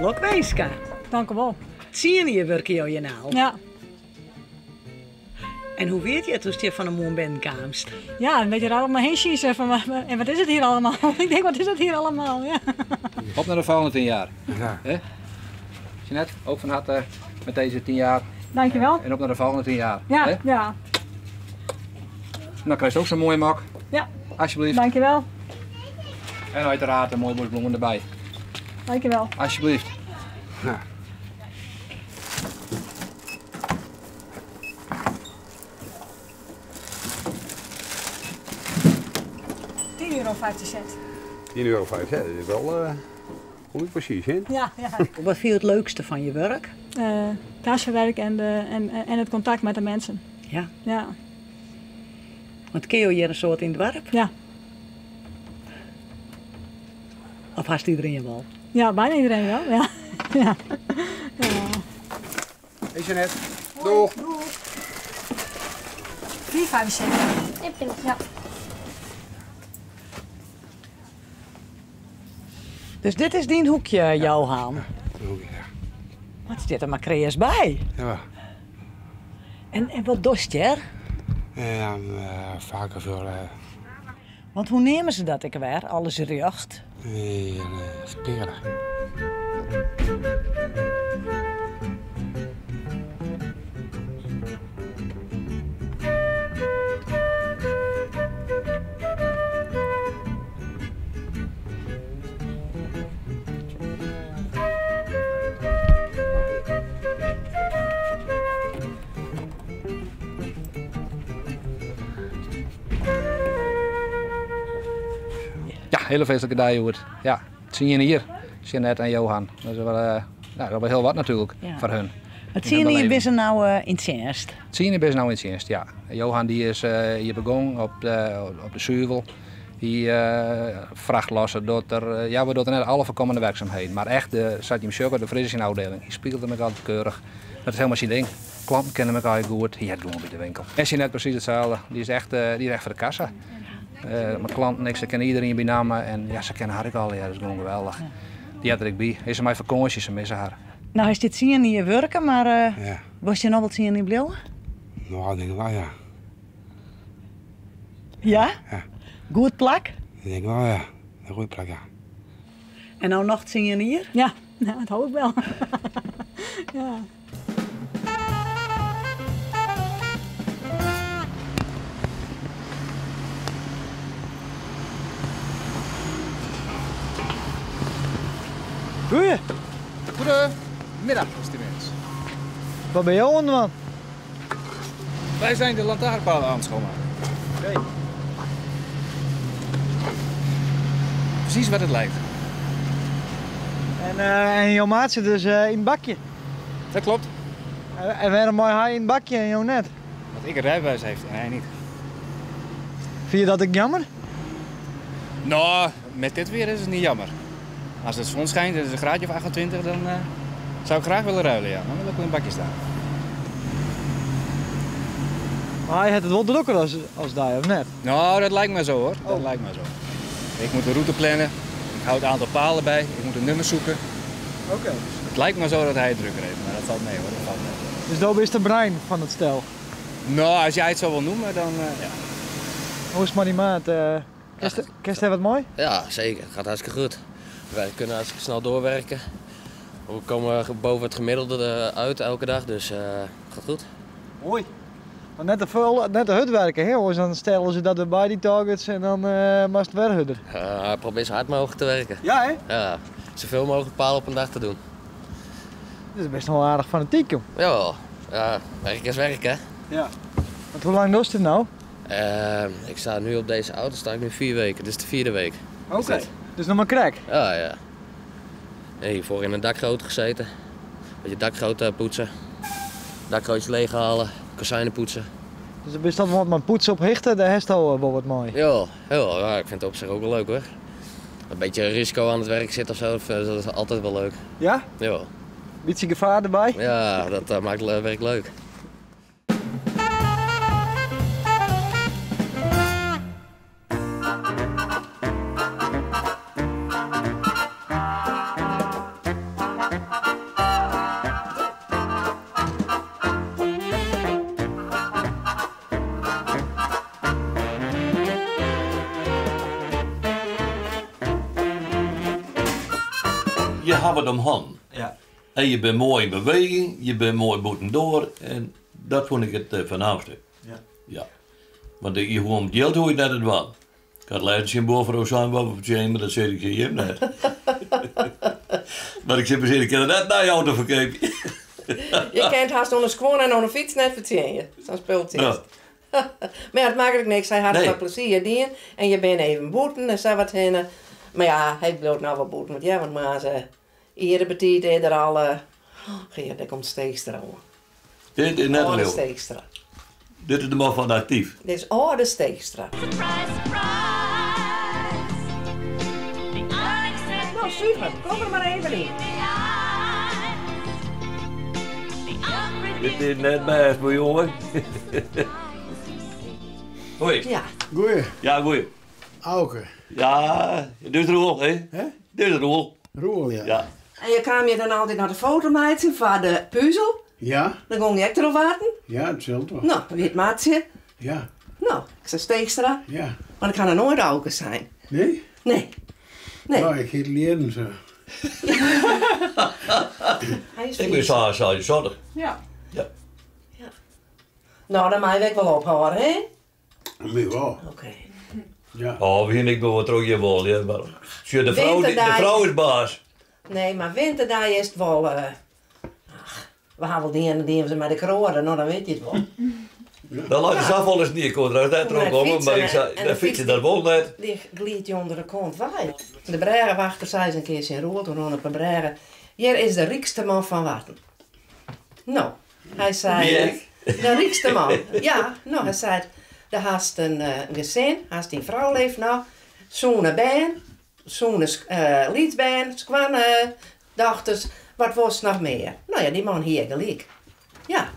Lokwinske. Dank u wol. 10 jier wurkje jo hjir no. Ja. En hoe wie it hjir doe'tst hjir fan 'e moarn binnen kaamst? Ja, een beetje raar om me heen zien. Van, en wat is het hier allemaal? Ik denk, wat is het hier allemaal? Ja. Op naar de volgende 10 jaar. Ja. Hè? Jeanette, ook van harte met deze 10 jaar. Dankjewel. En op naar de volgende 10 jaar. Ja, Hè? ja. Dan krijg je ook zo'n mooie mok. Ja. Alsjeblieft. Dankjewel. En uiteraard een mooi bos bloemen erbij. Dankjewel. Alsjeblieft. Ja. €10,50. €10,50, dat is wel goed precies, hè? Ja, ja. Wat vind je het leukste van je werk? Kassenwerk en het contact met de mensen. Ja. Ja. Want ken je hier een soort in het dorp? Ja. Of hast iedereen wel? Ja, bijna iedereen wel, ja. Ja. Ja. Hey Jeanette. Doeg. Doeg. 4,75. Ik ben Ja. Dus dit is dien hoekje, Ja. Johan? Ja, het hoekje, ja. Wat zit er maar creërs bij? Ja. En wat dost je er? Ja, vaker veel. Want hoe nemen ze dat ik weer? Alles recht? Nee, nee, speren. Ja, hele feestelijke dag, Joert. Ja, het zien je hier, Jeanette en Johan. Dat is wel nou, dat is wel heel wat natuurlijk Ja. voor hun. Het In zien hun hier beleving. is er nou in het dienst? Het zien hier is nou in het dienst, ja. Johan die is hier begonnen op de Zuivel. Die vrachtlossen, doet er ja, we doen er net alle voorkomende werkzaamheden. Maar echt, de zat je hem de frissenafdeling. Die spiegelt hem altijd keurig. Dat is helemaal zijn ding. Klanten kennen elkaar goed. Die heeft gewoon bij de winkel. En Jeanette precies hetzelfde. Die is echt voor de kassa. Mijn klanten, niks, ze kennen iedereen bij naam en ja, ze kennen haar ook al. Ja, dat is gewoon geweldig. Ja. Die had er ik bij. Is ze mij vakantie, ze missen haar. Nou is dit zien hier werken, maar Ja. was je nog wat zien in Blauwe? Nou, ik denk wel, ja. Ja? Ja. Goed plak? Ik denk wel, ja. Een goed plak, ja. En nou nog zien hier? Ja, nou, dat hoop ik wel. Ja. Goeie. Goedemiddag, beste mens. Wat ben jij onder, man? Wij zijn de lantaarnpalen aan het schoonmaken. Oké. Precies wat het lijkt. En jouw maat zit dus in het bakje? Dat klopt. En waarom mooi hij in het bakje en jou net? Want ik een rijbewijs heeft en hij niet. Vind je dat ik jammer? Nou, met dit weer is het niet jammer. Als het zon schijnt en het is een graadje of 28, dan zou ik graag willen ruilen, ja. Dan wil ik wel in het bakje staan. Maar hij heeft het wel drukker als daar, of net? Nou, dat lijkt me zo hoor. Dat Oh. lijkt me zo. Ik moet de route plannen, ik hou het aantal palen bij, ik moet de nummers zoeken. Oké. Het lijkt me zo dat hij het drukker heeft, maar dat valt mee hoor, dat valt mee. Dus dat is de brein van het stel? Nou, als jij het zo wil noemen, dan ja. Hoe is het maar die maat? Kerst hij wat mooi? Ja, zeker. Het gaat hartstikke goed. Wij kunnen hartstikke snel doorwerken. We komen boven het gemiddelde uit elke dag, dus het gaat goed. Mooi. Maar net de, vuil, net de hut werken, hè? Hoor. Dan stellen ze dat erbij, die targets, en dan mag het weer hudder. Probeer zo hard mogelijk te werken. Ja, hè? Ja, zoveel mogelijk palen op een dag te doen. Dat is best nog wel aardig fanatiek, joh. Jawel. Ja, werk is werk, hè? Ja. Want hoe lang doet het nou? Ik sta nu op deze auto, sta ik nu 4 weken. Dit is de 4e week. Oké. Is dit. Dus nog maar crack? Ja, ja. En hiervoor in een dakgoot gezeten. Beetje dakgoot poetsen. Dakgootjes leeghalen, kozijnen poetsen. Dus er bestaat wat maar poetsen op hichten, daar is het al wel wat mooi. Jawel, jawel. Ja, ik vind het op zich ook wel leuk hoor. Een beetje risico aan het werk zit of zo, dat is altijd wel leuk. Ja? Jawel. Beetje gevaar erbij? Ja, dat maakt het werk leuk. wat om hannen. Ja. En je bent moai yn beweging, je bent moai bûtendoar en dat fûn ik it eh, foarnaamste. Ja. Ja. Want je hoege om it jild hoege je it net te dwaan. Ik hat lêsten tsjin buorfrou sein wat we fertsjinje, mar dat sis ik tsjin jim net. Mar ik sil besearje, ik kin der net in nije auto ferkeapje. Je kent hast oan de skuon en oan de fyts net fertsjinje, sa'n spultsje. Ja. Mar ja, it makket ek niks, hy hat it Nee. mei plezier dien en je binne even bûten en sa wat hinne. Mar ja, hy bliuwt no wol bûten, want ja, want moarns iere betiid is der al, Geert, dêr komt Steegstra oan. Dit is net Alde leau. Steegstra. Dit is de man fan Actief. Dit is âlde Steegstra. No, suver, kom der mar even yn. Dit is net bêst, moai jonge. Hoi. Ja. Goeie. Ja, goeie. Auke. Ja, dit is Roel, hè? Dit is Roel. Roel, ja. Ja. En je kaam hjir dan altyd nei de foto meitsjen foar de puzel. Ja? Dan gong je ek troch Warten. Ja, it sil toch. No, wie it matsje. Ja. No, ik sei Steegstra. Ja. Want ik ha noch noait Auke sein. Nee? Nee. Nee. No, ik hie it learen sa. Hy is Ik bin 76. Ja. Ja. Ja. No, dan meie we ek wol ophâlde, hè? My wol. Oké. Ja. Oh, we hiene ek wol wat troch hjir wol, ja, mar sjoch, de frou, de Winterdei. frou is baas. Nee, mar winterdei is it wol. Eh, ach, we ha wol dien en dien se mei de kroade, no dan wit je it wol. Dan leit der safolle snie, koe der net troch komme, mar ik sei, En de fytse dat wol net. Dy gliidt je ûnder de kont wei. De brêgewachter sei ris in kear tsjin Roel, toen rûn op 'e brêge, Hjir is de rykste man fan Warten. No, hy sei, Wie ik? De rykste man. Ja, no, hy sei, do hast in gesin, hast dyn frou leeft noch, sûne bern, sûne lytsbern, skoanne dochters, wat wolst noch mear? No ja, dy man hie gelyk. Ja.